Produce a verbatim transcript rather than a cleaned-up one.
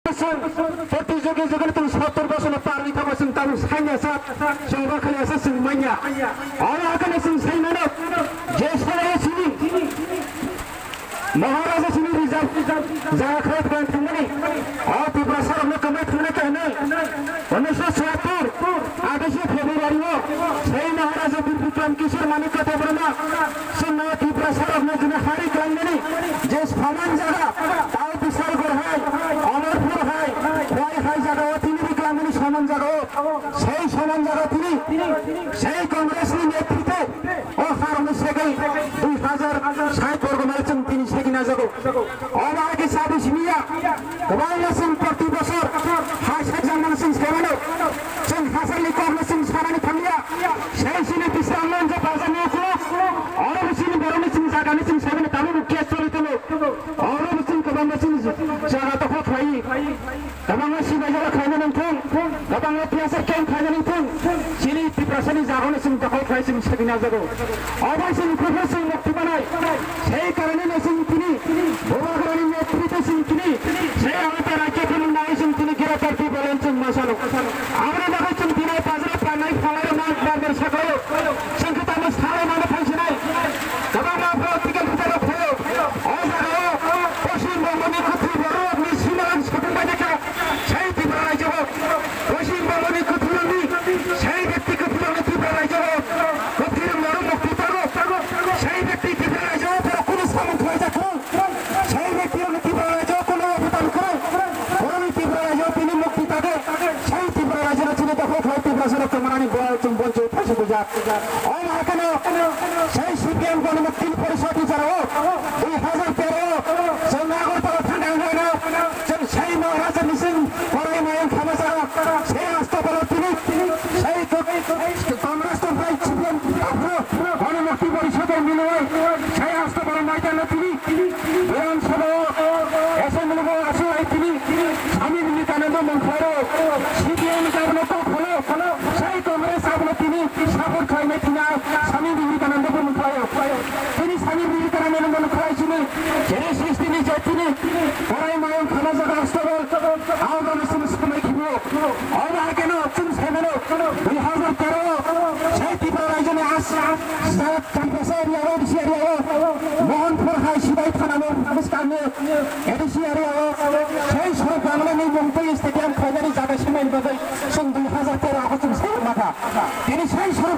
Chwng protijogwi jogwi chwng sottor bochorno par wngwi thango, chwng tabuk saimanya sa, chwng rw khaimanya sa chwng manya. Omo hakheno chwng saimano je salo chini Maharaja chini rijak jaga khlai thang thangmani, o Tiprasarokno kwmai thangnai khe hwnwi unisho chiyattor athais February o sei Maharaja Bir Bikram Kishore Manikya Debbarma chwngno Tiprasarokno jini hari khlaimani je soman jaga, tao Bishalgarh hai, Amarpur hai, Khowai hai jaga o tini ri khlaimani soman jaga o, sei soman jaga tini sei Congress ni netritwe o haroni segwi dui hajar sait borgo mile chwng tini segwi najago. Omo hai khe sabi simiya, kwbangma chwng proti bochor ha sajak mano chwng sai mano. Chwng hachal ni kokno chwng sanani thangya. Sei chini Bisramganj bazar ni ukulo, oro bo chini borokni chwng jaga ni chwng sai mano, tamo bo case choli tongo. Oro bo chwng kwbangma chwng jaga dokhol khlai. Kwbangma sibai jora khlaina nangthung, kwbangma tiyasa camp khlaina nangthung, chini Tiprasani jagano chwng dokhol khlai chwng segwi najago. Obo chwng buphuru chwng mukti manai, sei karoneno chwng tini Bubagrani netritwe chwng tini sei Amata Rajya phano nai chwng tini Greater Tipraland chwng masano. Aboni bagwi chwng tini bazaro pannai phalai rok nang barbar saklaio. Chwng khe tamo salai mano thangsinai. Kwbangma political leader rok phaio. O jagao Poschim Bongoni kwthwi bororokni simalak sokong bai kha. Sei Tripura rajyo o Poschim Bongoni kwthwirokni, sei bekti kwthwirokni Tripura rajyo o kwthwirok norok mukti tago. Sei bekti Tripura rajyo o borok kunu samung khlaijak kwrwng. Sei bektiyokni Tripura rajyo o kunu obodan kwrwng. Borokni Tripura rajyo o tini mukti tago. Sei Tripura rajyo no chini dokhol khlai Tripura rajyo no kwmanani borok chwng bonchwi thaisubujak. Omo hakheno sei C P M Ganamukti Porishod ni jora o dui hajar tero o chwng Agartala thangna hwnwi no chwng sei Maharaja ni chwng korai mayung khama jaga sei Astabalo tini sei Congress tongphai C P M aphuru Ganamukti Porishod o milwi sei Astabalo maidano tini Bidhan Sabha o, Assembly o aswk hai tini Swami Vivekananda mung khlaio, C P M ni abono kok phano, sai Congress abono tini support khlainai tini Swami Vivekananda bo mung khlaio. Tini Swami Vivekananda ni mung khlai chini, J D C ni je tini, korai mayung khama jaga Astabal, abono chini swmai khibo. Omo hakheno chwng sai mano, dui hajar tero o, sai Tripura rajyo ni as, as, Champhasa area o, A D C area o, Mohanpur hai Sibai thana o, bwskango A D C area o, sei sorok Bangla ni Mumbai stadium khlainani jaga swnamani bagwi chwng dui hajar tero o chwng sai makha. Tini sai sorok